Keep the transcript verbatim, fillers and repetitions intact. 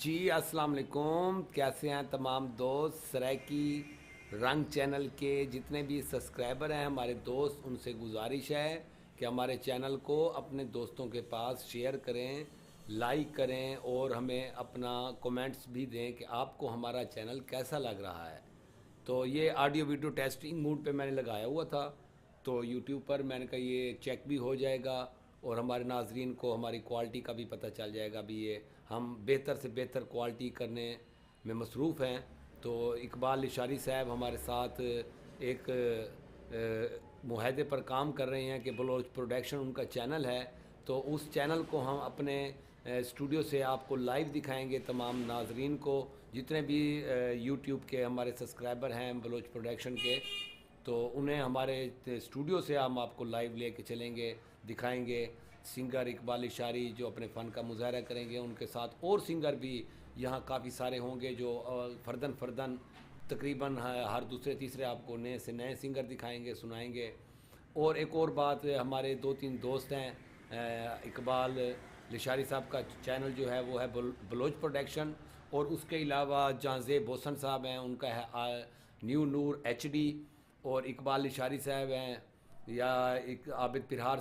جی السلام علیکم، کیسے ہیں تمام دوست؟ سرائیکی رنگ چینل کے جتنے بھی سبسکرائبر ہیں، ہمارے دوست، ان سے گزارش ہے کہ ہمارے چینل کو اپنے دوستوں کے پاس شیئر کریں، لائک کریں اور ہمیں اپنا کمنٹس بھی دیں کہ آپ کو ہمارا چینل کیسا لگ رہا ہے۔ تو یہ آڈیو ویڈیو ٹیسٹنگ موڈ پہ میں نے لگایا ہوا تھا، تو یوٹیوب پر میں نے کہا یہ چیک بھی ہو جائے گا اور ہمارے ناظرین کو ہماری کوالٹی کا بھی پتہ چل جائے گا۔ بھی یہ ہم بہتر سے بہتر کوالٹی کرنے میں مصروف ہیں۔ تو اقبال لشاری صاحب ہمارے ساتھ ایک معاہدے پر کام کر رہے ہیں کہ بلوچ پروڈکشن ان کا چینل ہے، تو اس چینل کو ہم اپنے اسٹوڈیو سے آپ کو لائیو دکھائیں گے۔ تمام ناظرین کو، جتنے بھی یوٹیوب کے ہمارے سبسکرائبر ہیں بلوچ پروڈکشن کے، تو انہیں ہمارے اسٹوڈیو سے ہم آپ کو لائیو لے کے چلیں گے، دکھائیں گے۔ سنگر اقبال لشاری جو اپنے فن کا مظاہرہ کریں گے، ان کے ساتھ اور سنگر بھی یہاں کافی سارے ہوں گے جو فردن فردن تقریباً ہر دوسرے تیسرے آپ کو نئے سے نئے سنگر دکھائیں گے، سنائیں گے۔ اور ایک اور بات، ہمارے دو تین دوست ہیں، اقبال لشاری صاحب کا چینل جو ہے وہ ہے بلوچ پروڈکشن، اور اس کے علاوہ جہانزیب بوسن صاحب ہیں، ان کا ہے نیو نور ایچ ڈی، اور اقبال لشاری صاحب ہیں یا عابد پرہار